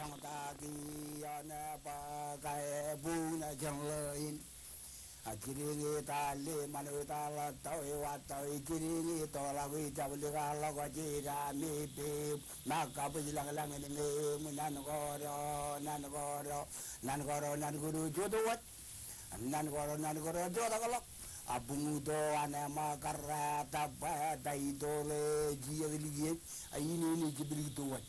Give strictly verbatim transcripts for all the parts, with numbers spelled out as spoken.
Taki eo ne bwe kae buñ jān ḷeo in. A jidiñ ita ḷe, ṃanit ita ḷe, tau eo wa tau eo, jidiñ ito ḷọk ijab likaḷọk, jida me pe, ṃōk kabwij lañlañ in me, ṃōk nan koro, nan koro, nan koro, nan koro, jota wōt. Nan koro, nan koro, jotak ḷọk. A buñuto, an eo ṃōk karreet, a bwe, ta ito ḷe, jijet likien, a inene jibdik towōt.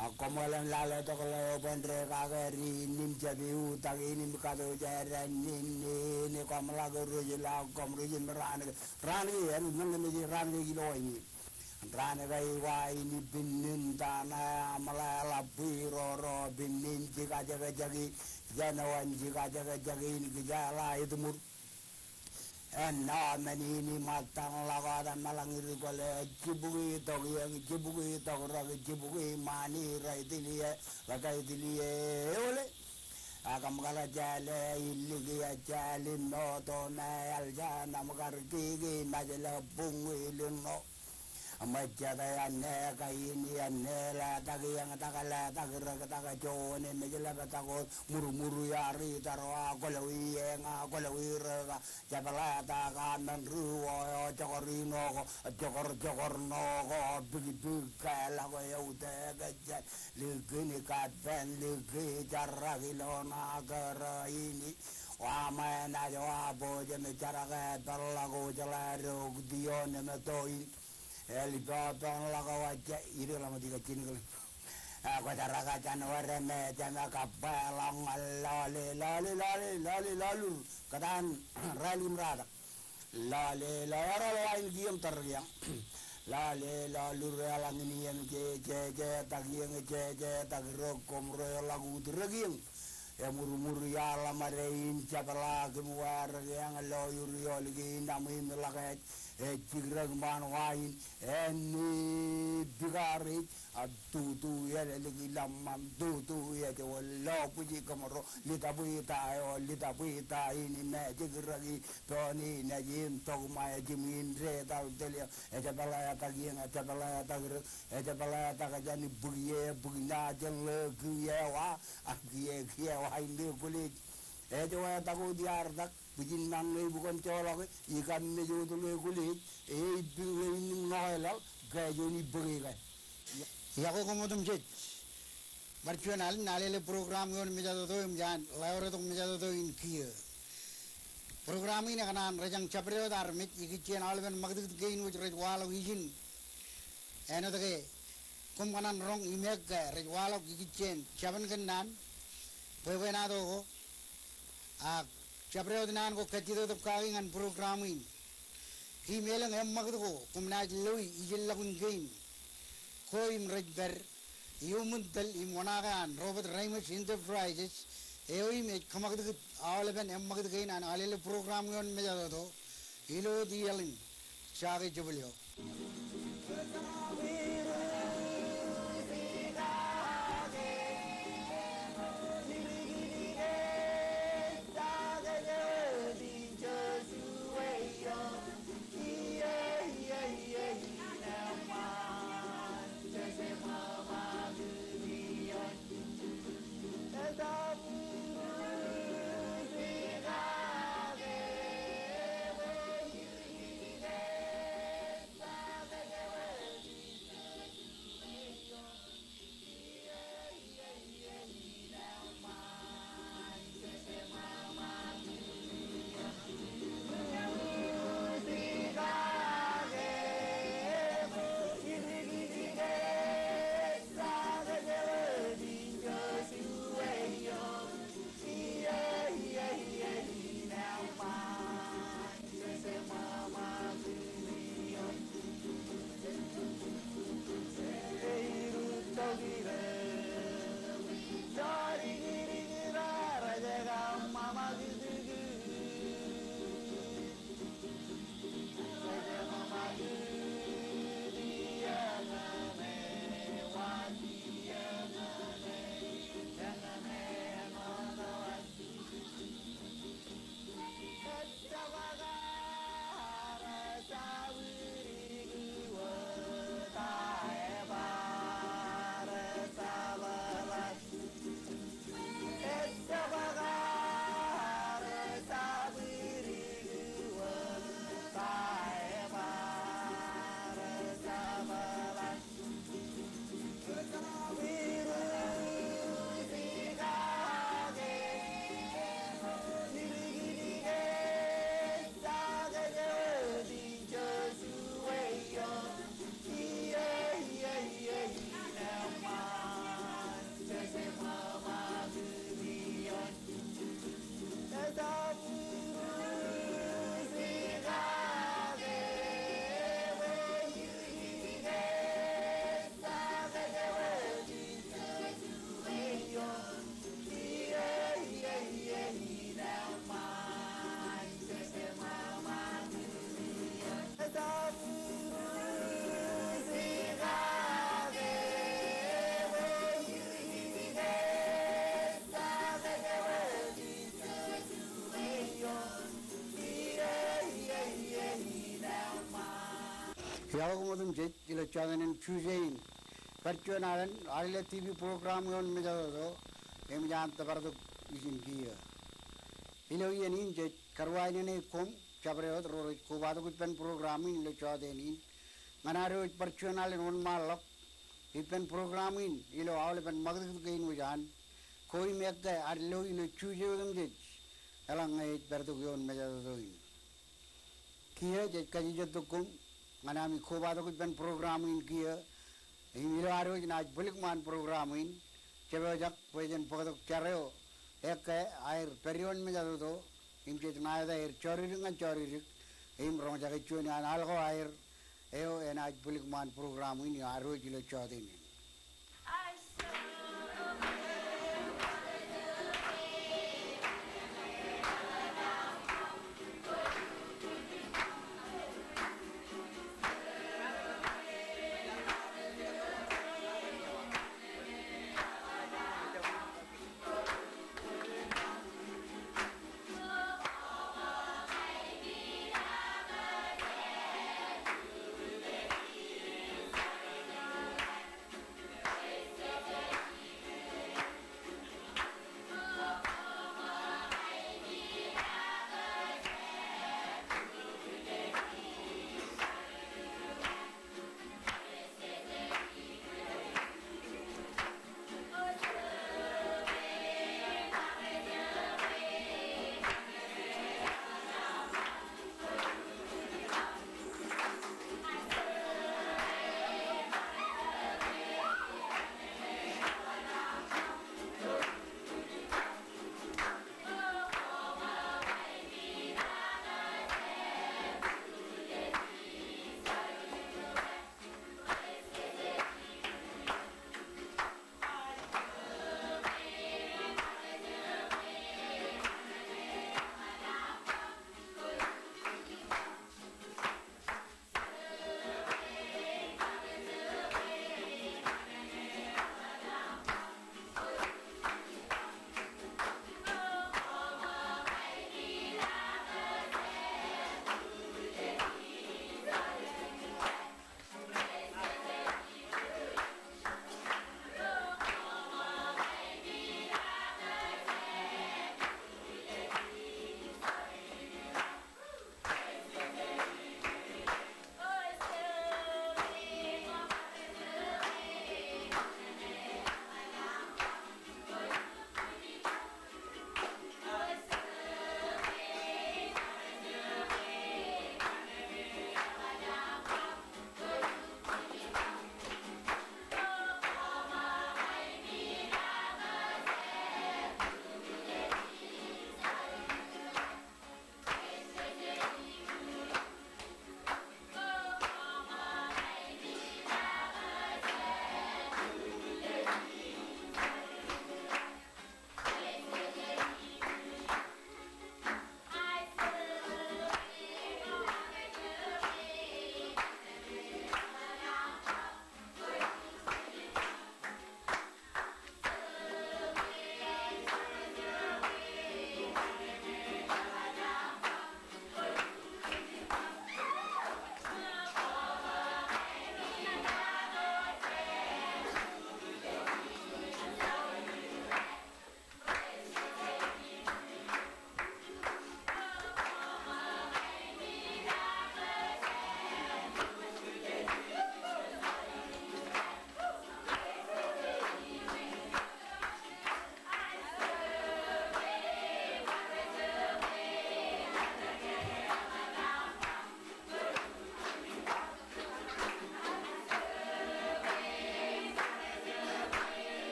A koṃ ḷōmṇak ḷe tok ḷeo bwe en dekake er in im jab eutiej in im katoijeran in, in koṃ ḷak rej ḷak koṃ rej im raan ke, raan ke, en men ṇe me je raan ke ilo in. Raan ke eo wa in ipin in ta ṇe aṃ ḷe ḷap bwe ro ro pin in jikajekjek in, jān eo an jikajekjek in kijeḷā etmur. Āinwōt men in iṃōttan ḷọk wōt, eṃṃan ḷọk ri kwōle, jibukwi tok iien, jibukwi tok rōk, jibukwi ṃaan ro ri tiljek, ḷe tiljek, eole. Ak kōṃ kar jāle, iliki ejāle, moto me eḷ jān aṃ kar kiki, im ejjeḷọk buñwilinno. Ṃōjjate āinwōt kain āinwōt letak iien, tak letak rōk, tak juon, im ejjeḷọk tak wōt, ṃurṃur iaar itarwa, kwōḷawi eña, kwōḷawi rōk, jepḷatak amen ruo, jokor ino ko, jokor, jokor ṇo ko, bikbik, kōḷọk eutiej, kōjjān, likin kapen, liki, jarak ilo ṇa kōrā in, wa ṃae naaj wa bwe jemej jarak, peḷḷọk, jeḷā rok, tion im to in. Eḷap eo pen ḷọk wōt, ij ḷōmṇak ijin kōn. A, kwōjarrak jān wōt, me, jemej kab bwe ḷọk ñan lọle, lọle, lọle, lọle, lọlur. Kōtaan rālik im ratak. Lọle, lọle, eral wa in kiiō im tōre kiiō. Lọle, lọlur, eḷaññe in iien ke, je, je, tak iien, je, je, tak rok, koṃ ro ḷọk ut rōk iien. Eṃurṃur iaar ḷōṃade in jepḷaak im wāwōr kiiō, lo iur iolik in aṃ im ḷak ej, ej jikrōk ṃaan wa in, āne bikar ej, a tutu ej ḷōmṇak, tutu ej wōt lo bwijin kōṃro, ḷitōb ita eo, ḷitōb ita in, im ej jikrōk in, pein ej im tok ṃae jiṃ in, rej etal tōl eo, ejepḷaak tak iien, ejepḷaak tak rōk, ejepḷaak tak jān bukwi, bukwi ṇa jān ḷe kiiō wa, a kiiō, kiiō wa in ḷe kwōlej. Ej wāwōr tak wōt iaar tak, bwijin ṇa ṇe bukon joḷọk, ikam mej wōt ḷe kwōlej, eibin ḷe in im ṇo eḷaḷ, ke juon ibōk eo ke. Iọkwe koṃ otemjej. Bar juon alen, Alele program ioon mejatoto im jān ḷeo retok mejatoto in kiiō. Program in ekōṇaan rej jañ jabdewōt armej ikijjien aolepen ṃakūtkūt kein wōj rej waḷọk ijin. Āinwōt ke koṃ kōṇaan roñ im ekke rej waḷọk ikijjien jabōn kōnnaan, bwebwenato ko, ak jabdewōt naan ko kajjitōk kaki ñan program in. Im elōñ eṃṃakūt ko koṃ naaj loe ijellọkun kein ko im rej pād iuṃwin tōl im oṇaake an Robert Reimers Enterprises eo im ej kōṃakūtkūt aolepen eṃṃakūt kein an Alele program ioon mejatoto ilo wōt iaḷ in. Jake jebōl eo. Iọkwe ṃōk otemjej ilo jọtenin Juje in. Bar juon alen ad ilo TV program ioon mejatoto, eṃōj an tōpartok ijin kiiō. Ilo iien in jej karuwainene koṃ jabdewōt ro rej kobatok ippān program in ilo jọteen in. Ñan ad wōj bar juon alen wōnṃaanḷọk ippān program in ilo aolepen ṃakūtkūt kein wōj an, ko im ekkā ad lo ilo Juje otemjej eḷaññe ej pād tok ioon mejatoto in. Kiiō jej kajjitōk koṃ ñan ami kobatok ippān program in kiiō. Im ilo ad wōj naaj bwilikṃaan program in, jepojak bwe jen bōktok jar eo ekkā aer pād ioon mejatoto im jej ṇa eta er jọdidik ñan jọdidik im roñjake juon iaan al ko aer eo enaaj bwilikṃaan program in ilo ad wōj ilo jọteen in.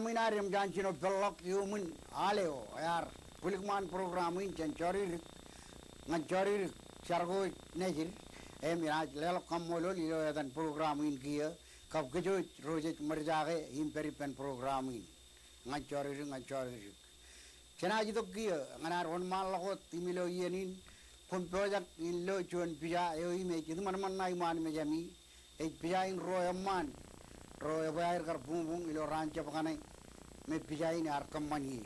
Program in ad eṃōj an jino peḷḷọk iuṃwin al eo ear bwilikṃaan program in jān jọridik ñan jọridik jar ko nejid, im inaaj leḷọk kaṃṃoolol ilo etan program in kiiō kab kōj ro jej ṃōjake im pād ippān program in ñan jọridik ñan jọridik. Jenaaj itok kiiō ñan ad wōnṃaanḷọk wōt im ilo iien in koṃ pojak in lo juon pija eo im ej iṃōṇōṇō ṇa iṃaan mejāmi. Ej pija in ruo eṃṃaan ro ebwe aer kar buñbuñ ilo raan jab kaṇe me pija in ear kōṃṃan ie.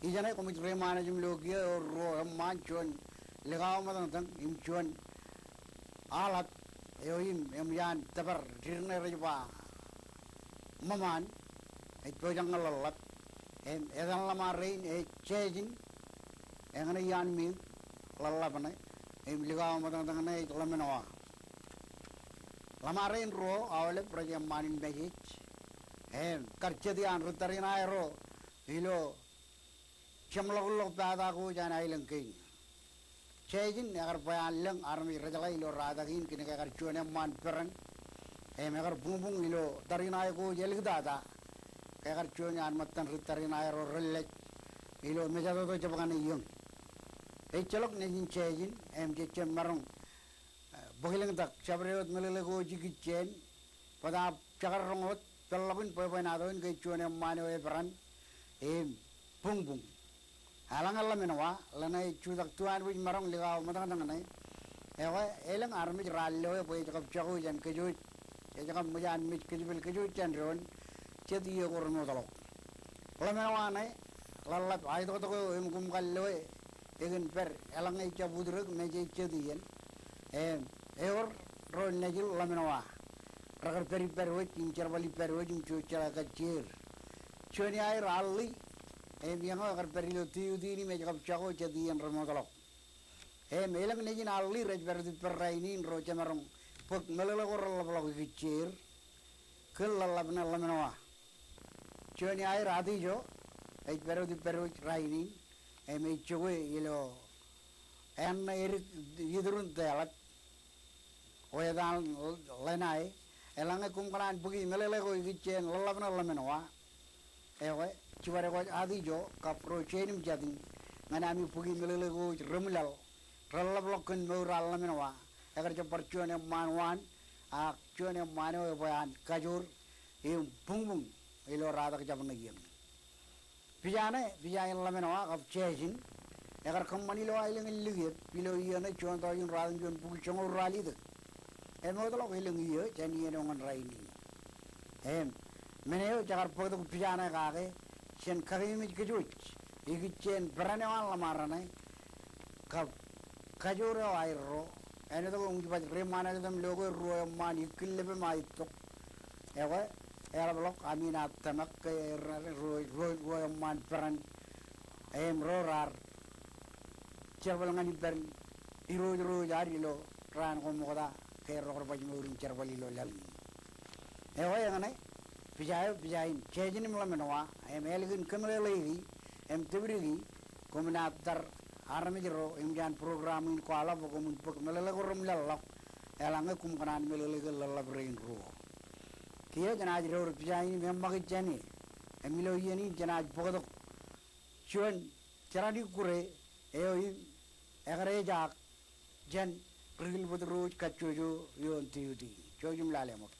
Ijeṇe koṃij reiṃaanḷọk im lo kiiō ewōr ruo eṃṃaan, juon likao ṃōtañtañ im juon aḷap eo im eṃōj an tōpar didikṇe rej ba ṃōṃaan, ej pojak ñan ḷōḷḷap. Im etan ḷōṃarein ej Jejen, eñṇe iaan Mik, ḷōḷḷap ṇe, im likao ṃōtañtañ ṇe ej Ḷōmenoa. Ḷōṃarein ruo aolep rej eṃṃaan in message im kar jet iaan ri tariṇae ro ilo jeṃḷọkulḷọk pata ko jān aelōñ kein. Jejen ekar bwe an lōñ armej rejeḷā ilo ratak in kōnke ekar juon eṃṃaan peran im ekar buñbuñ ilo tariṇae ko āliktata ke ekar juon iaan ṃōttan ri tariṇae ro relej ilo mejatoto jab kaṇe iiōñ. Ejjeḷọk nejin Jejen im jejjab maroñ bōk lōñtak jabdewōt meḷeḷe ko ej ikijjeen, bōtaab jekar roñ wōt peḷḷọkin bwebwenato in ke juon eṃṃaan eo eperan im buñbuñ. Eḷaññe Ḷōmenoa, ḷeṇe ej jutak tuanbwij maroñ likao ṃōtañtañ ṇe. Ekwe, elōñ armej raar loe bwe ej kab jako jān kōj wōj, ej kab ṃōj an mej kōjepel kōj wōj jān doon jet iiō ko remootḷọk. Ḷōmenoa ṇe, ḷōḷḷap aetoktok eo im koṃ kar loe, ekōn pād eḷaññe ejjab utireik me jej jet iien. Im ewōr ro nejin Ḷōmenoa rekar pād ippād wōj im jerbal ippād wōj im jouj jeḷā kajjieir. Juon iaer Alli, im eñeo ekar pād ilo tiuti in im ej kab jako jet iien remootḷọk. Im elōñ nejin Alli rej pād wōt ippād rainin ro jemaroñ bōk meḷeḷe ko reḷapḷọk ikijjeen kōn ḷōḷḷap ṇe Ḷōmenoa. Juon iaer Atijo ej pād wōt ippād wōj rainin im ej jokwe ilo eṇ ṇe edik iturun teḷap. Wetaan Lenae, eḷaññe koṃ kōṇaan bōki meḷeḷe ko ikijjeen ḷōḷḷap ṇe Ḷōmenoa, ekwe, jibadek wōj Atijo kab ro jeinim jatū ñan ami bōki meḷeḷe ko rej remuḷaḷ, reḷapḷọk kōn mour an Ḷōmenoa. Ekar jab bar juon eṃṃaan waan, ak juon eṃṃaan eo ebwe an kajoor im buñbuñ ilo ratak jab ṇe iiōñ. Pija ṇe, pija in Ḷōmenoa kab Jejen, ekar kōṃṃan ilo aelōñ in Likiep ilo iiō ṇe juon tọujin ruatimjuon bukwi joñoul ruwalitōk. Emootḷọk elōñ iiō jān iien eo ñan rainin. Im men eo jekar bōktok pija ṇe kake jān kakememej kōj wōj ikijjeen peran eo an ḷōṃaro ṇe kab kajoor eo aerro. Āinwōt ko eṃōj baj reiṃaan eo jet im lo ke ruo eṃṃaan ikkillepem aetok. Ekwe, eḷapḷọk ami naaj tōmak ke ruo, ruo, ruo eṃṃaan peran im ro raar jerbal ñan ippān irooj ro ej ad ilo raan ko ṃokta ke erro kar baj mour in jerbal ilo laḷ in. Ekwe eñṇe, pija eo, pija in Jejen im Ḷōmenoa, im ālikin kōmeḷeḷeiki im tōpdiki, koṃ naaj tar armej ro eṃōj an program in kwaḷọk bwe koṃwin bōk meḷeḷe ko remuḷaḷḷọk eḷaññe koṃ kōṇaan meḷeḷe kōn ḷōḷḷap rein ruo. Kiiō jenaaj door pija in im eṃṃakūt jāne, im ilo iien in jenaaj bōktok juon jeranikkure eo im ekar ejaak jān ri kilbōt ro ej kajjojo ioon tiuti. Jouj im lale ṃōk.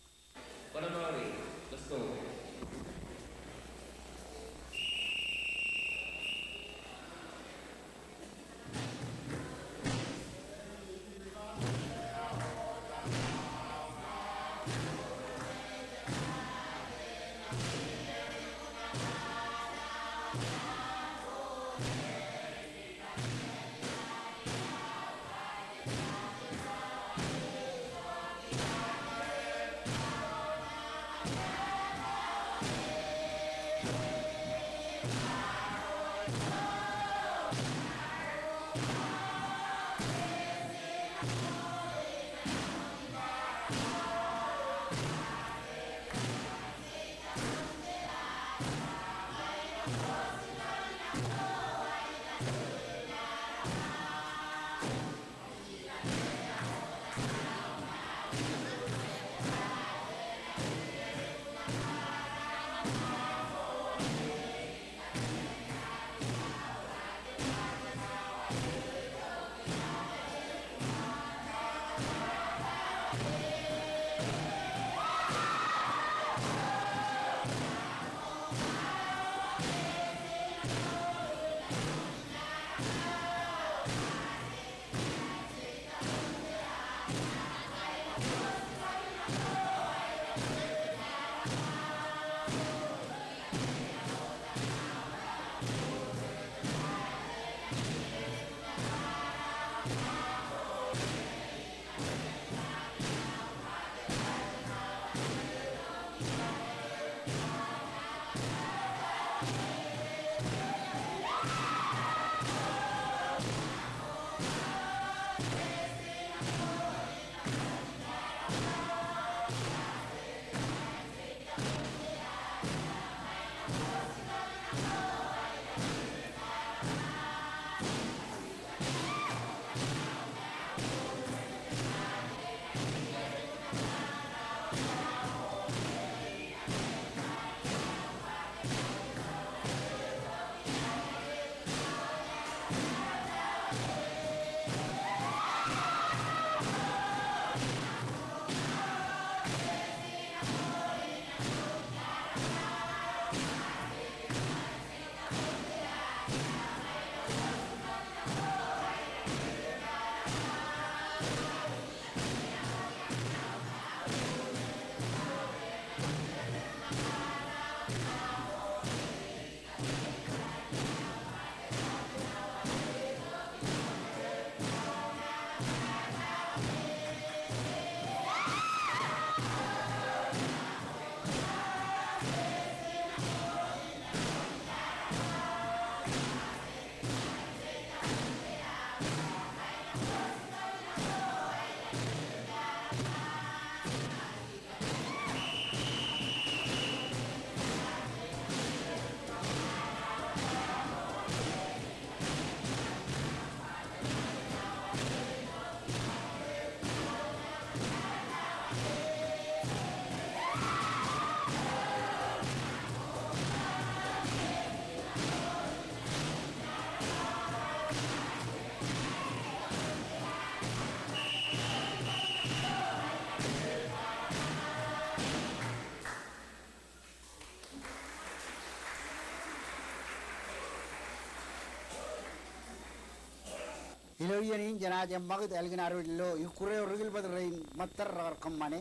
Ilo iien in jenaaj eṃṃakūt ālikin ad wōj lo ikkure eo ri kilbōt rein ṃōttad rekar kōṃṃane.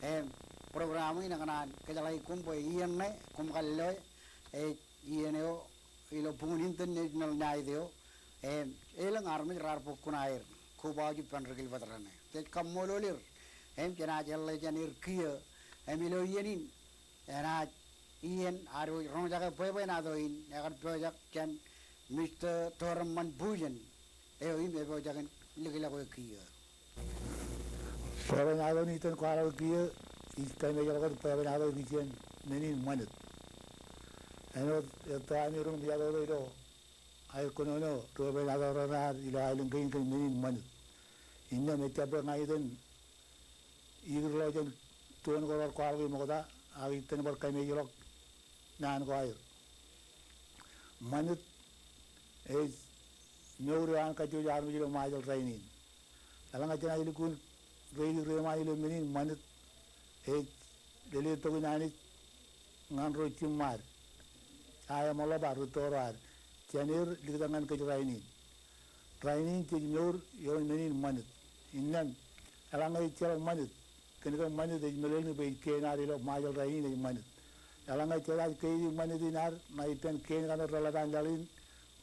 Im program in ekōṇaan kōjeḷāik koṃ bwe iien ṇe koṃ kar loe, ej iien eo ilo buñūn International Night eo. Im elōñ armej raar bōk kuṇaer kobajo ippān ri kilbōt reṇe. Jej kaṃṃoolol er. Im jenaaj eḷḷe jān er kiiō. Im ilo iien in enaaj iien ad wōj roñjake bwebwenato in ekar pojak jān Mister Toreman Bujen eo im epojak in likḷọk eok kiiō. Bwebwenato in itōn kwaḷọk kiiō ij kameejḷọk wōt bwebwenato ri jān men in ṃanit. Āinwōt etto ami roñ mijatoto ilo aer kōnono ri bwebwenato reṇe ad ilo aelōñ kein kōn men in ṃanit. Innām ejjab bwe ña itōn ikūrḷọk jān tuon ko rej kwaḷọk iṃokta ak itōn bar kameejḷọk naan ko aer. Ṃanit ej mour eo an kajjojo armej ilo Ṃajeḷ rainin. Eḷaññe jenaaj lukkuun reilikū reṃaan ilo men in, ṃanit ej lelōñ tok in Anij ñan ro jiṃṃaad, a eṃḷọk bar ri toro ad jān er liktak ñan kōj rainin. Rainin jej mour ioon men in ṃanit. Innām eḷaññe ejjeḷọk ṃanit, kōn ke ṃanit ej meḷeḷein bwe ej kien ad ilo Ṃajeḷ rainin ej ṃanit. Eḷaññe jenaaj keidi ṃanit in ad ṇa ippān kien kaṇ ro reḷḷap an laḷ in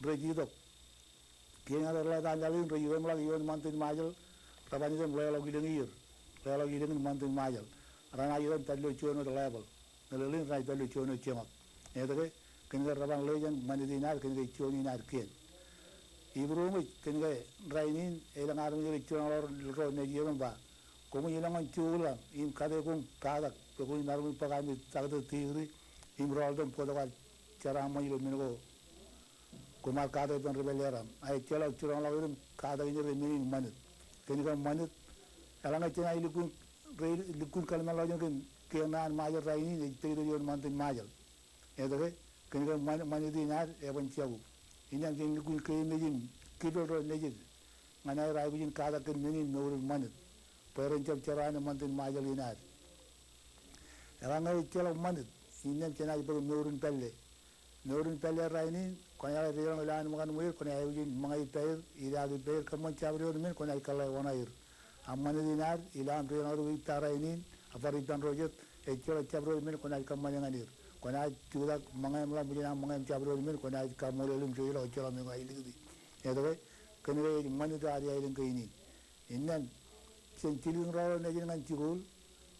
rej itok. Kien kaṇ ro reḷḷap an laḷ in rej itemḷọk ioon ṃantin Ṃajeḷ, reban item ḷeḷọk ilōñ iiō, ḷeḷọk ilōñ in ṃantin Ṃajeḷ. Renaaj item pād ilo juon wōt level. Meḷeḷein renaaj pād ilo juon wōt joñak. Etke? Kōn ke reban ḷe jān ṃanit in ad, kōn ke juon in ad kien. Ibūruṃ ej kōn ke rainin elōñ armej rej jinoḷọk ro nejū im ba, koṃij ilọk ñan jikuuḷ kaṇ im kate koṃ katak bwe koṃij maroñ in bōk ami taktō degree im rọọltok im bōktok aer jeraaṃṃan ilo men ko koṃ ar katak ippān ri pālle raṇ. A ejjeḷọk jiroñḷọk er im katak in er ke men in ṃanit. Kōn ke ṃanit, eḷaññe jenaaj lukkuun, re, lukkuun kōḷmānḷọkjeṇ kōn kien ṇe an Ṃajeḷ rainin, ej pād ioon ṃantin Ṃajeḷ. Etke? Kōn ke ṃan, ṃanit in ad eban jako. Innām jen lukkuun keememej im kipel ro nejid ñan aer aikuj in katak kōn men in mour in ṃanit, bwe ren jab jerọwiwi ṃantin Ṃajeḷ in ad. Eḷaññe ejjeḷọk ṃanit, innām jenaaj bōk mour in pālle. Mour in pālle rainin, kwōnaaj deḷọñ ilowaan ṃōkan ṃweer, kwōnaaj aikuj in ṃōñā ippāer, idaak ippāer, kōṃṃan jabdewōt men kwōnaaj kōḷḷāik oṇaer. A ṃanit in ad, ilo aṃ deḷọñ ro ippa rainin, ak bar ippān ro jet, ejjeḷọk jabdewōt men kwōnaaj kōṃṃane ñan er. Kwōnaaj jutak ṃōñā im ḷọk, ṃōjin aṃ ṃōñā im jabdewōt men kwōnaaj kaṃṃoolol im deḷọñ, ejjeḷọk men kwōnaaj likūti. Etke? Kōn ke ej ṃanit eo ad iaelōñ kein in. Innām jen jilkinḷọk ro nejin ñan jikuuḷ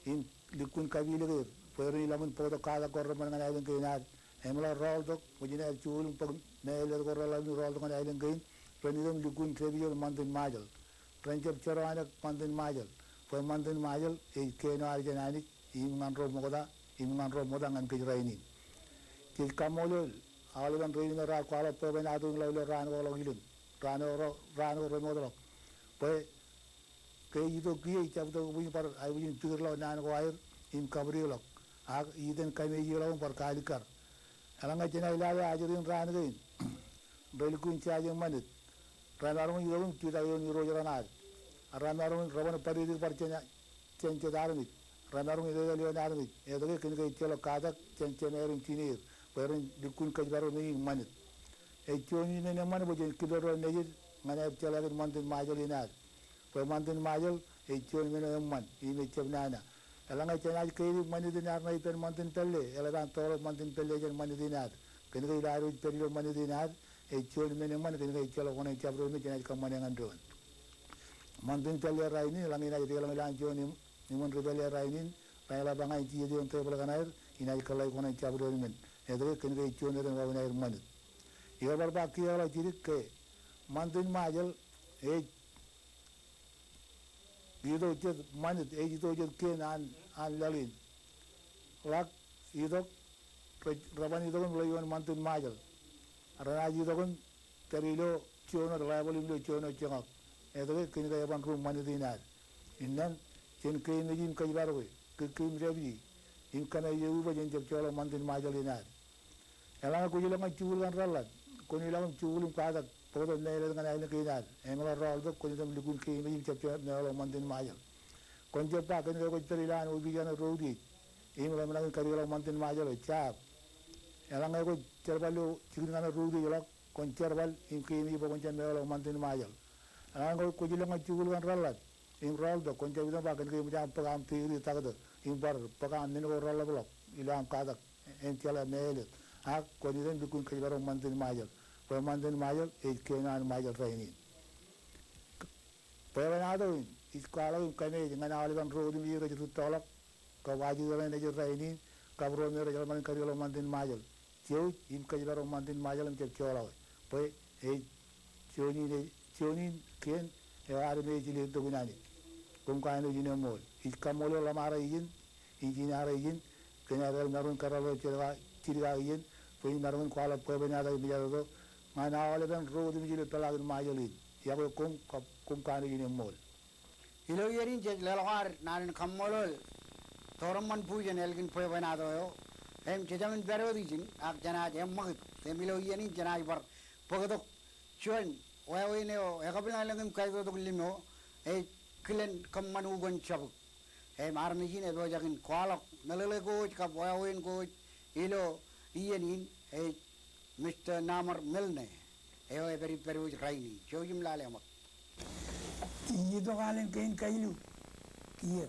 im lukkuun kapilōk er bwe ren ilọk im bōktok katak ko reṃṃan ñan aelōñ kein ad. Im ḷọk rọọltok, ṃōjin aer jikuuḷ im bōk mālōtlōt ko reḷḷap im rọọltok ñan aelōñ kein, ren item lukkuun depijel ṃantin Ṃajeḷ. Ren jab jerọwiwi ṃantin Ṃajeḷ. Bwe ṃantin Ṃajeḷ ej kien eo ad jān Anij im ñan ro ṃokta im ñan ro ṃōttan ñan kōj rainin. Jej kaṃṃoolol aolepen rein eo raar kwaḷọk bwebwenato in ḷọk ilo raan ko ḷọk ilōñ, raan ko, raan ko remootḷọk. Bwe ke ej itok kiiō, ejjab itok bwe in bar aikuj in pikirḷọk naan ko aer im kabwidikḷọk, ak itōn kameejḷọk im bar kaalikkar. Eḷaññe jenaaj lale ajri in raan kein, relukkuun jaje ṃanit, remaroñ in itok im jutak ioon irooj raṇ ad. Remaroñ in, reban badidik bar jān, jān jet armej. Remaroñ in etal ioon armej. Etke? Kōn ke ejjeḷọk katak jān jemāer im jineer bwe ren lukkuun kōjparok men in ṃanit. Ej juon in men eṃṃan bwe jen kipel ro nejid ñan aer jeḷā kōn ṃantin Ṃajeḷ in ad. Bwe ṃantin Ṃajeḷ ej juon men eo eṃṃan im ejjab nana. Eḷaññe jenaaj keidi ṃanit in ad ṇa ippān ṃantin pālle, eḷap an toḷọk ṃantin pālle jān ṃanit in ad. Kōn ke ilo ad wōj pād ilo ṃanit in ad, ej juon men eṃṃan kōn ke ejjeḷọk oṇān jabdewōt men jenaaj kōṃṃane ñan doon. Ṃantin pālle rainin, eḷaññe inaaj deḷọñ ilowaan juon im, iṃōn ri pālle rainin, renaaj ḷap aña in jijet ioon tebōḷ kaṇ aer, inaaj kōḷḷāik oṇān jabdewōt men. Etke? Kōn ke ej juon etan wāween aer ṃanit. Ikar bar ba kiiō ḷọk jidik ke ṃantin Ṃajeḷ ej itok jet ṃanit, ej itok jet kien an, an laḷ in. Ḷak itok, re, reban itok im ḷe ioon ṃantin Ṃajeḷ. Renaaj itok im pād ilo juon wōt level im ilo juon wōt joñak. Etke? Kōn ke eban ri ṃanit in ad. Innām jen keememej im kōjparoke, kikiim dāpiji, im kōmeej ewi bwe jen jab joḷọk ṃantin Ṃajeḷ in ad. Eḷaññe kwōj ilọk ñan jikuuḷ kaṇ reḷḷap, kwōn ilọk im jikuuḷ im katak bōktok mālōtlōt ñan aelōñ kein ad. Im ḷọk rọọltok, kwōn item lukkuun keememej im jab joḷọk ṃantin Ṃajeḷ. Kwōn jab ba kōn ke kwōj pād ilowaan opiij kaṇ ro utiej im ḷōmṇak in kadiḷọk ṃantin Ṃajeḷ eo, jab. Eḷaññe kwōj jerbal ilo jikin kaṇ ro utiej ḷọk, kwōn jerbal im keememej bwe kwōn jab meḷọkḷọk ṃantin Ṃajeḷ. Eḷaññe kwōj ilọk ñan jikuuḷ kaṇ reḷḷap im reḷtok, kwōn jab itok im ba kōn ke eṃōj aṃ bōk aṃ peier itaktō im bar bōk aṃ men ko reḷḷapḷọk ilo aṃ katak im jeḷā mālōtlōt. Ak kwōn itok im lukkuun kōjparok ṃantin Ṃajeḷ, bwe ṃantin Ṃajeḷ ej kien an Ṃajeḷ rainin. Bwebwenato in ij kwaḷọk im kōmeej ñan aolepen ro otemjej rej rūttoḷọk kab ajri rein ej rainin, kab ro me rej jeḷā ṃōṇōṇō in kar ilo ṃantin Ṃajeḷ. Jouj im kōjparok ṃantin Ṃajeḷ im jab joḷọke, bwe ej juon in, ej juon in kien eo ad me ej jilkintok in Anij. Koṃ kanooj in eṃṃool. Ij kaṃṃoolol ḷōṃaro ijin, injiniyar ijin, kōn aer maroñ in kōrọọl jidik ak ijin, bwe in maroñ in kwaḷọk bwebwenato im ejatoto ñan aolepen ro otemjej ilo peḷaakin Ṃajeḷ in. Iọkwe koṃ, kab koṃ kanooj in eṃṃool. Ilo iien in jej leḷọk ad naan in kaṃṃoolol toorōṃṃan bujen ālikin bwebwenato eo. Im jejāmin pād wōt ijin ak jenaaj eṃṃakūt. Im ilo iien in jenaaj bar bōktok juon wāween eo ekabwilōñlōñ im kaitotok limo ej kilen kōṃṃan ukōn jabuk. Im armej in epojak in kwaḷọk meḷeḷe ko wōj kab wāween ko wōj ilo iien in ej Mister Namar Milne, eo epād ippād wōj rainin. Jouj im lale ṃōk. Ij itok alen kein kajilu kiiō.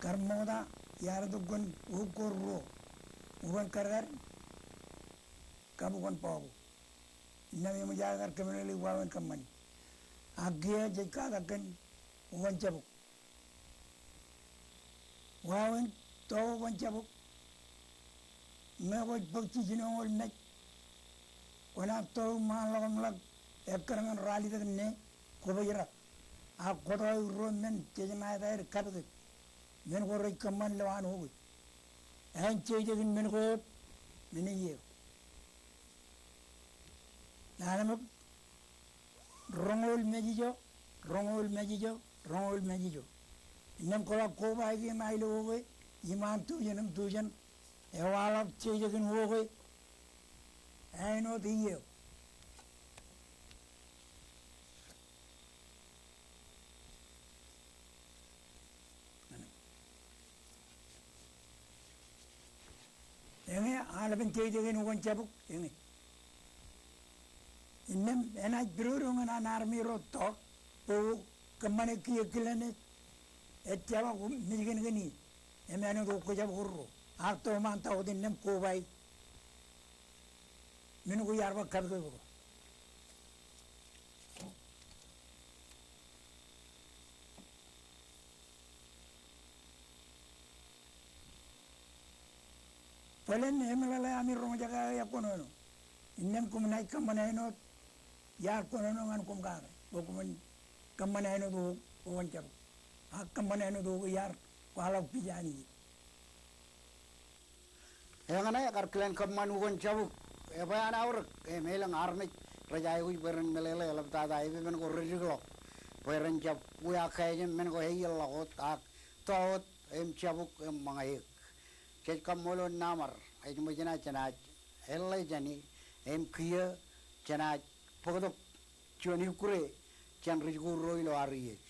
Kar ṃokta iar itok kōn ukōt ruo, ukōn kadkad kab ukōn bọọbu. Innām eṃōj aō kar kōmeḷeḷeik wāween kōṃṃani. Ak kiiō jej katak kōn ukōn jabuk. Wāween tọọk ukōn jabuk, ñe kwōj bōk jijinoñoul mej, kwōnaaj tọọk iṃaanḷọk im ḷak ekkar ñan ralitōk ne kobōjrak, ak kwōtọọk ruo men jej ṇa etaer kapikōj, men ko rej kōṃṃan lowaan ukōj. Āinjejekin men ko wōt, men eo iiō. Lale ṃōk, roñoul mej ijo, roñoul mej ijo, roñoul mej ijo. Innām kwōḷak kobaik eṇ ilo ukō iṃaan tujen im tujen, ewaḷọk jejekin ukō āinwōt iiō. Eñe aolepen jejekin ukōn jabuk eñe. Innām enaaj pidodo ñan an armej ro tọọk bwe kōṃṃane kiiō kilen ej, ejjeḷọk mej kōn kōn ie. Im āinwōt ukōjab ko ruo. Ak tọọk iṃaan ta wōt innām kobaik men ko iar ba kapikōj ko. Bōlen emeḷeḷe ami roñjake aō iar kōnono. Innām koṃ naaj kōṃṃan āinwōt iar kōnono ñan koṃ kake. Bwe koṃwin kōṃṃan āinwōt ukōn jabuk. Ak kōṃṃan āinwōt ukō iar kwaḷọk pija Anij. Eñṇe kar kilen kōṃṃan ukōn jabuk, ebwe an aorōk, im elōñ armej rej aikuj bwe ren meḷeḷe eḷaptata epepen ko redikḷọk, bwe ren jab wia kaejān men ko eierḷọk wōt ak tọọt im jabuk im ṃōñā eō. Jej kaṃṃoolol Namar, ej ṃōjṇa jenaaj eḷḷe jāne, im kiiō jenaaj bōktok juon ikkure jān ri-jikuuḷ ro ilo R E H.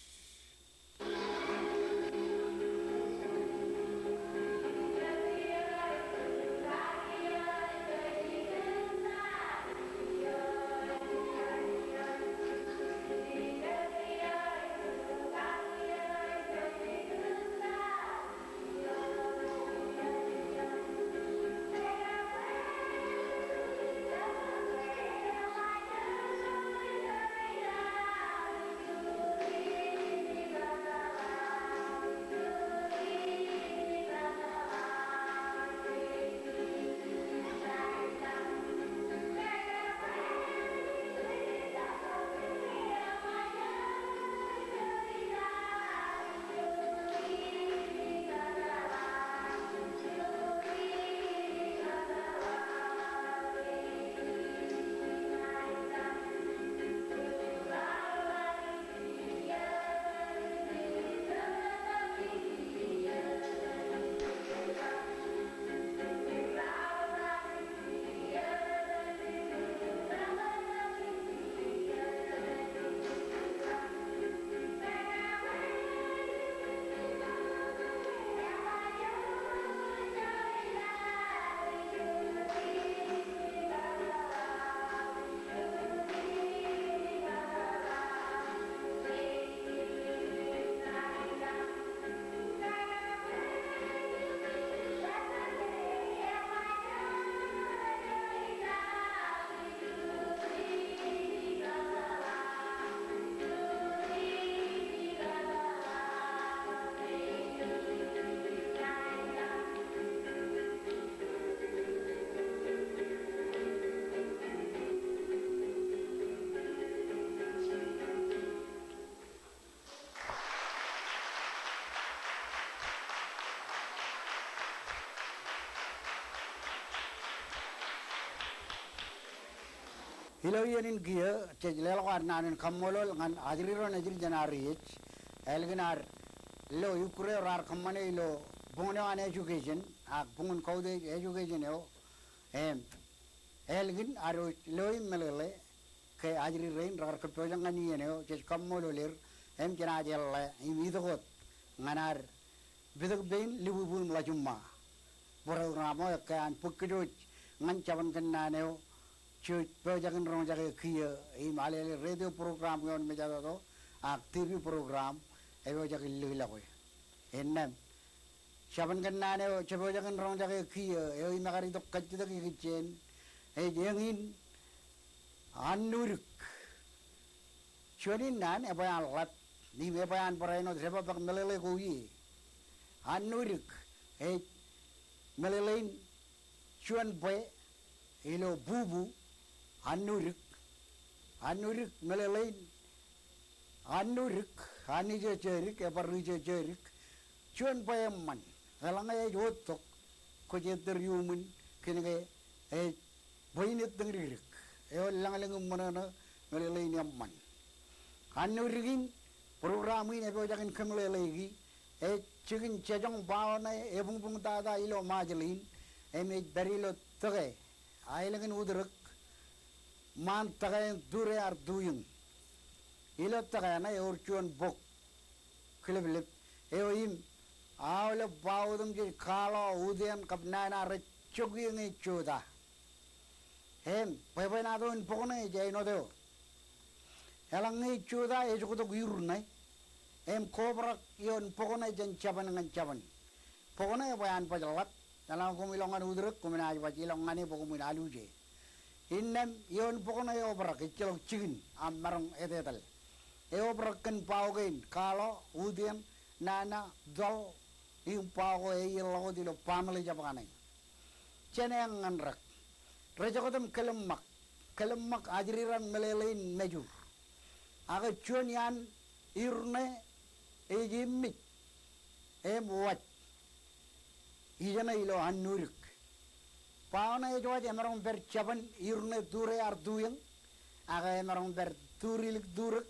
Ilo iien in kiiō, jej leḷọk ad naan in kaṃṃoolol ñan ajri ro nejid jān R E H, ālikin ad lo ikkure ro raar kōṃṃane ilo buñōn eo an education, ak buñōn kautiej education eo, im ālikin ad wōj lo im meḷeḷe ke ajri rein rekar kōppojak ñan iien eo, jej kaṃṃoolol er, im jenaaj eḷḷā im itok wōt ñan ad pitōk pein Libubu im Ḷajiṃṃa. Program eo ekkā an bōk kōj wōj ñan jabōn kōnnaan eo jej pojak in roñjake kiiō, im alele radio program ioon mejatoto, ak TV program epojak in likḷọk e. Innām, jabōn kōnnaan eo jepojak in roñjake kiiō, eo im ekar itok kajjitōk ikijjien, ej eñin Annurik. Juon in naan ebwe an ḷap, im ebwe an barāinwōt dāpapḷọk meḷeḷe ko ie. Annurik ej meḷeḷein juon bwe ilo bubu, Annurik. Annurik meḷeḷein Annurik, an ijo jedik, ebar ijo jedik. Juon bwe eṃṃan, eḷaññe ej wōttok, kwōj ettōr iuṃwin, kōnke ej bwe in ettōñdikdik. Eo lañlōñ im ṃōṇōṇō meḷeḷein eṃṃan. Annurik in, program in epojak in kōmeḷeḷeiki, ej jikin jejoñ bao ṇe ebuñbuñtata ilo Ṃajeḷ in, im ej pād ilo tōke, aelōñ in Utrōk, ṃaan tōke in Ture ear tu iōñ. Ilo tōke ṇe ewōr juon bok kileplep eo im aolep bao otemjej, kaḷo, utian kab nana rej jokwe ñe ej jota. Im bwebwenato in bok ṇe ej āinwōt eo. Eḷaññe ej jota ejoktok iur ṇe, im kobrak ioon bok ṇe jān jabōn ñan jabōn. Bok ṇe ebwe an baj ḷap, eḷaññe koṃ ilọk ñan Utrōk, koṃ naaj baj ilọk ñan e bwe koṃwin aluje. Innām ioon bok ṇe eobrak, ejjeḷọk jikin, ak maroñ etetal. Eobrak kōn bao kein, kaḷo, utian, nana, twaḷ, im bao ko eierḷọk wōt ilo baaṃle jab kaṇe. Jān eñ ñan rak. Rej joktem kōḷmānḷọk, kōḷmānḷọk ajri raṇ meḷeḷein mejur. Ak juon iaan iur ṇe ej immej im waj. Ijeṇe ilo Annurik. Bao ṇe ej waj emaroñ pād jabōn iur ṇe Ture ear tu iōñ, ak emaroñ pād Turilik Turōk,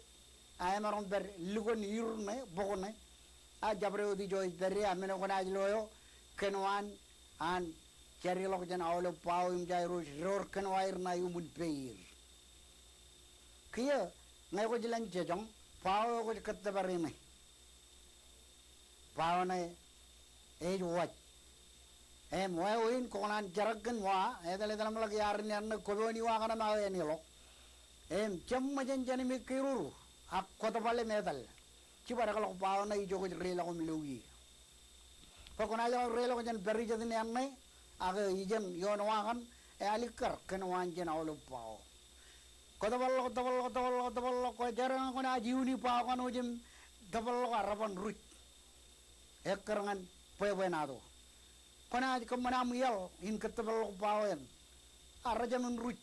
ak emaroñ pād lukkuun iur ṇe, bok ṇe, a jabdewōt ijo ej pād ie, a men eo kwōnaaj lo eo, kōnwaan an jariḷọk jān aolep bao im jairos, door kōnwaer ṇae iuṃwin peier. Kiiō, ñe kwōj lōñ jejoñ, bao eo kwōj kōttōpar eṇ e. Bao ṇe ej waj. Im wāween, kwō kōṇaan jerak kōn wa, etal etal ṃōḷọk iaar in eṇ ṇe, kōpoon iwa kaṇe ṃae en ilọk. Im jab ṃōj jān im ekkā ruru, ak kwōtōpar im etal. Jibadekḷọk bao ṇe ijo kwōj reiḷọk im lo ie. Bwe kwōnaaj ḷọk reiḷọk jān pād ijetin eṇ ṇe, ak ijeṇ ioon wa kaṇ, ealikkar kōnwaan jān aolep bao. Kwōtōparḷọk, tōparḷọk, tōparḷọk, tōparḷọk, kwōjarjar ñe kwōnaaj iuni bao kaṇ wōj im tōparḷọk a reban ruj. Ekkar ñan bwebwenato. Kwōnaaj kōṃṃan aṃ iaḷ in kōttōparḷọk bao eṇ. A rejāmin ruj.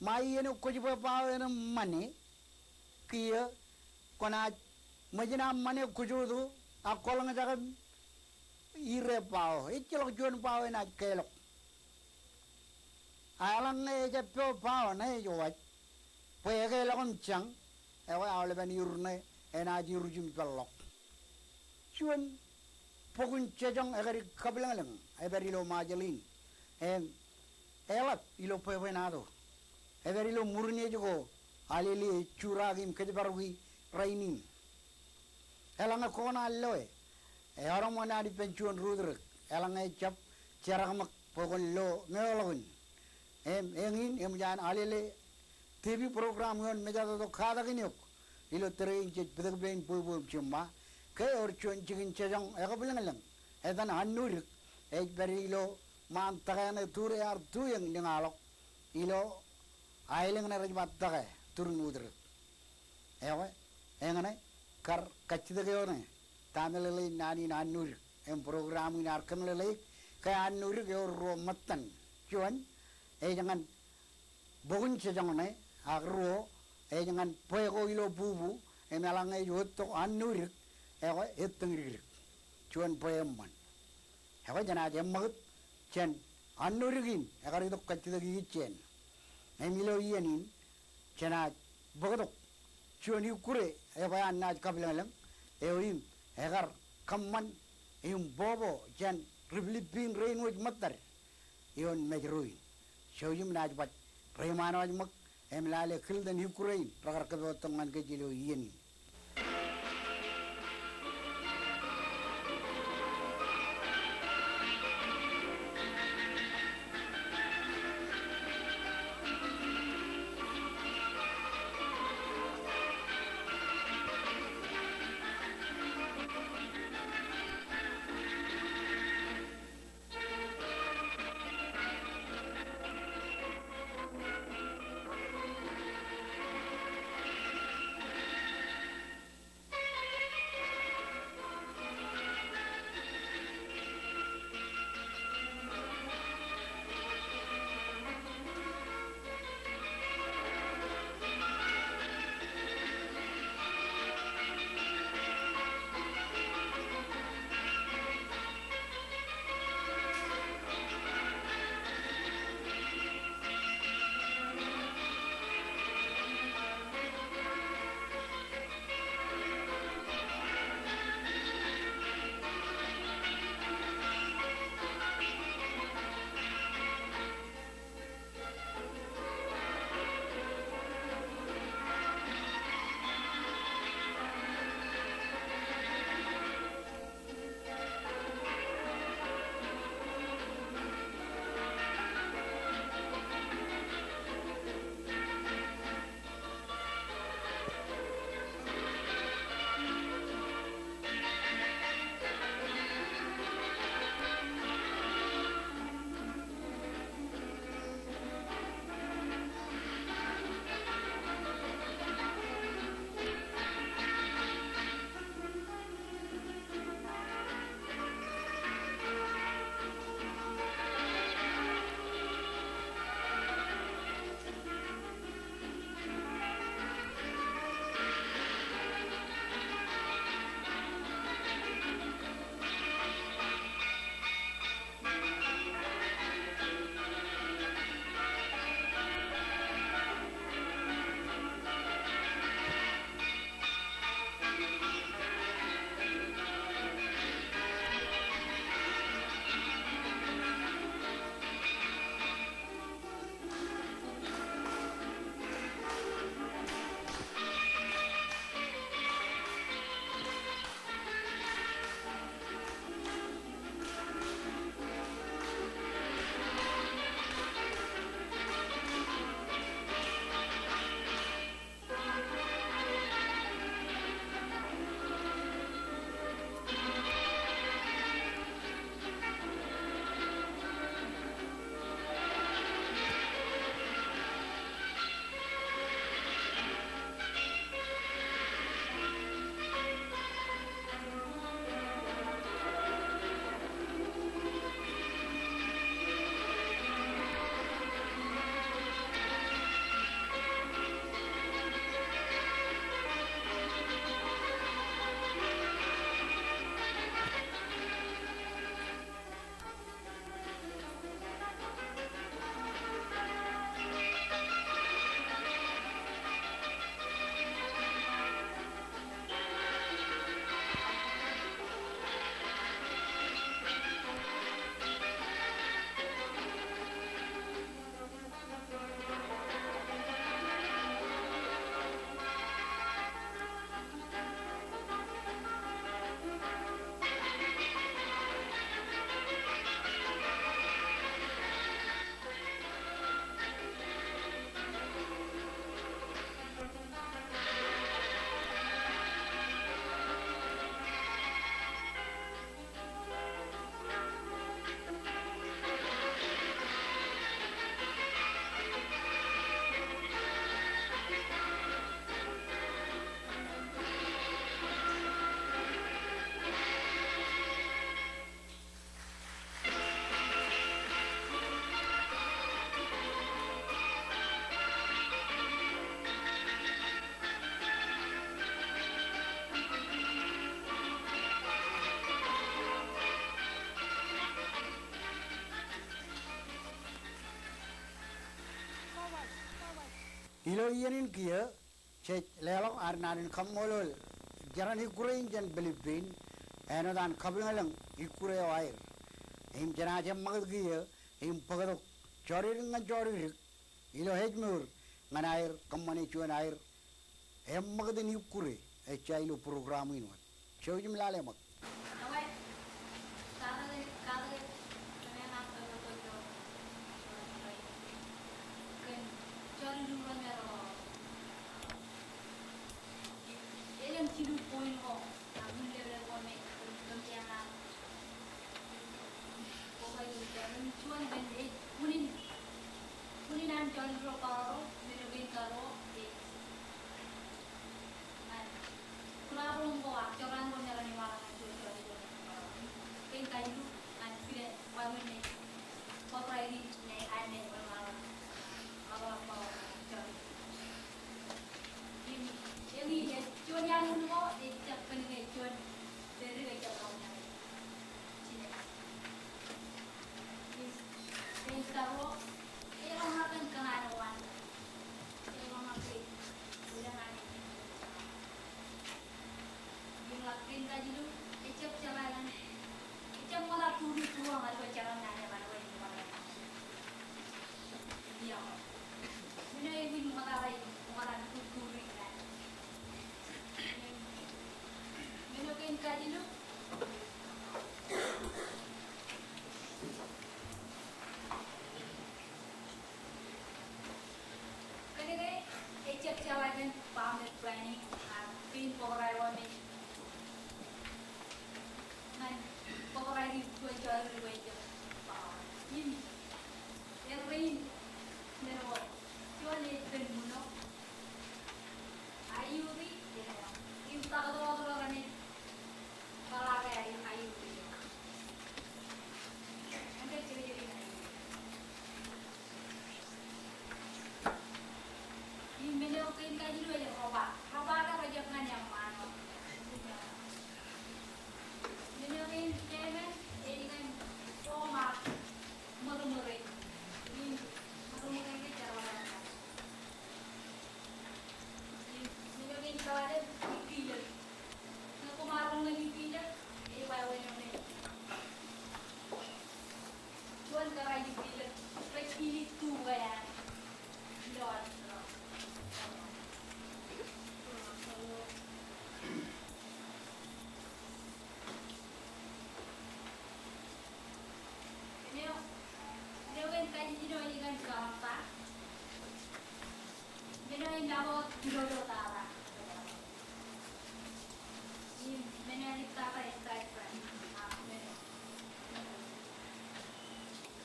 Ṃae iien eo kwōj bwe bao eṇ im ṃane, kiiō kwōnaaj ṃōjin aṃ ṃane kōjwōj, ak kwōḷōñjake im ire bao. Ejjeḷọk juon bao enaaj keḷọk. A eḷaññe ejab pād bao ṇe ej waj, bwe ekeḷọk im jañ, ekwe aolepen iur ṇe enaaj iruj im peḷḷọk. Juon bok in jejoñ ekadik kabwilōñlōñ epād ilo Ṃajeḷ in. Im eḷap ilo bwebwenato. Epād ilo ṃurinej ko alele ej juraak im kōjparoki rainin. Eḷaññe kwō kōṇaan loe, earoṃ ñan ippān juon ri-Utrōk, eḷaññe ejab jerakṃōk bwe kwōn lo meḷọkin. Im eñin eṃōj an alele TV program ioon mejatoto katakin eok ilo tōre in jej pitōk pein Bwebwe im Jiṃṃa, ke ewōr juon jikin jejoñ ekabwilōñlōñ etan Annurik, ej pād ilo ṃaan tōke ṇe Ture ear tu iōñ liñaḷọk ilo aelōñ ṇe rej ba tōke, turin Utrōk. Ekwe, eñṇe, kar kajjitōk eo ṇe, ta meḷeḷein naan in Annurik, im program in ear kōmeḷeḷeik, ke Annurik ewōr ruo ṃōttan. Juon, ej ñan bok in jejoñ ṇe, ak ruo, ej ñan bwe ko ilo bubu, im eḷaññe ej wōttok Annurik, ekwe ettōñdikdik. Juon bwe eṃṃan. Ekwe jenaaj eṃṃakūt jān Annurik in, ekar itok kajjitōk ikijjien. Im ilo iien in, jenaaj bōktok juon ikkure ebwe an naaj kabwilōñlōñ eo im ekar kōṃṃan im bobo jān ri-Pilipin rein wōj ṃōttad ioon Mājro in. Jouj im naaj baj reiṃaanwōj ṃōk im lale kilten ikkure in rekar kōpoottok ñan kōj ilo iien in. Ilo iien in kiiō, jej leḷọk ad naan in kaṃṃoolol jeran ikkure in jān Pilipin, āinwōt an kabwilōñlōñ ikkure eo aer. Im jenaaj eṃṃakūt kiiō im bōktok jodikdik ñan jodikdik ilo ājmour ñan aer kōṃṃane juon aer eṃṃakūt in ikkure ejja ilo program in wōt. Jouj im lale ṃōk. Ñan problem ko ak jorrāān ko me ren iwaḷọk ñan juon jọdikdik. Kein kajilu ñan kilen wāween ṇe. Kōperate ṇe an ṇe wāween ṇe. Ak ḷọk ḷọk jọdikdik. Im eñin ej juon iaan wūn ko ejjab kōnke juon dik ejjab ḷọk ñan e. Kōnke ejjab jeḷā kōn family planning ak kein bōk rai eo me ñan bōk rai eo juon jọdikdik eo ejjab. Im errein men ko juon ej pen ṃuno. Aiuti eo im taktō eo renaaj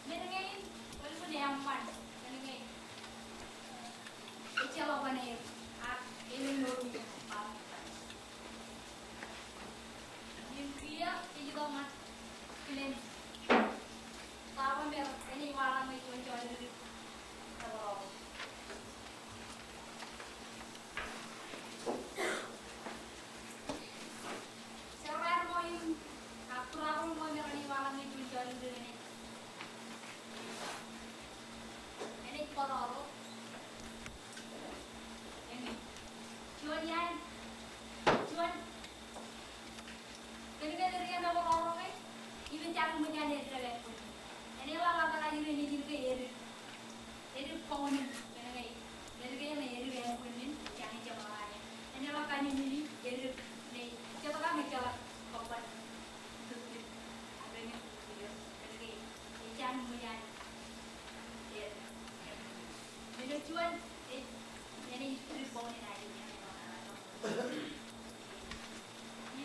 Men kein, ḷọk men eṃṃan, men kein. Ejjeḷọk ban er, ak elōñ ilo iien. Im kiiō ej itok ñan kilen baba me enaaj waḷọk ñe juon jọdikdik. Jeḷā eo im ak problem eo me ren iwaḷọk ñe juon jọdikdik eṇ. Eṇ ej bōrọro. Eñin. Juon iaan. Juon. Kōnke edik eṇ ebōrọro ke, im ejjañin ṃōj an eddek ānbwinnin. Enaaj ḷak ḷapḷap ijin ke edik. Edik bọñin, kōnke edik eo me edik ānbwinnin, ejjañin jab ḷak. Enaaj ḷak kōn ṃwiin edik ṇe, jet kaṃ ejjeḷọk kōban tūktik, ak eñin tūktik, kōnke ejjañin ṃōj an edik. Men eo juon, ej, enaaj edik bọñin ijin.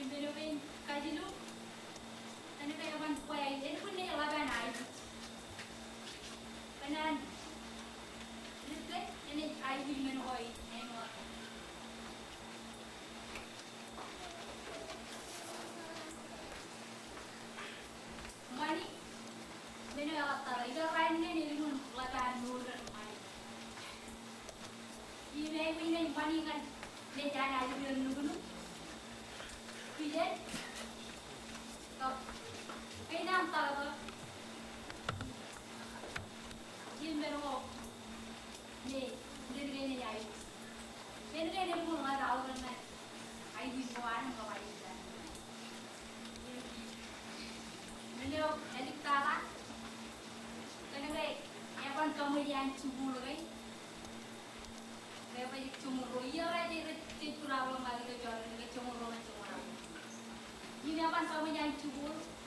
Im men eo kein kajilu, kōnke eban bwe aikuj, edik ṇe eḷap an aikuj. Kōn an, edik ke, enaaj aikuj men ko āinwōt. Ṃani, men eo eḷap tata, ilo rainin edik ṇe eḷap an mour eo ṃani. Im aikuj ṇe ṃani ñan, ṇe ej an aikuj eo nuknuk. Kiiō, kab, kein an taktō. Im men ko, ṇe, ṇe ej an aikuj. Āliktata. Kōnke eban kaṃōj an jikuuḷ ke. Ke baj joñoul ruo. Iiō rej, rej, rej problem ṃōk ilo joñoul ruo ñan joñoul ruo. Im eban kaṃōj an jikuuḷ.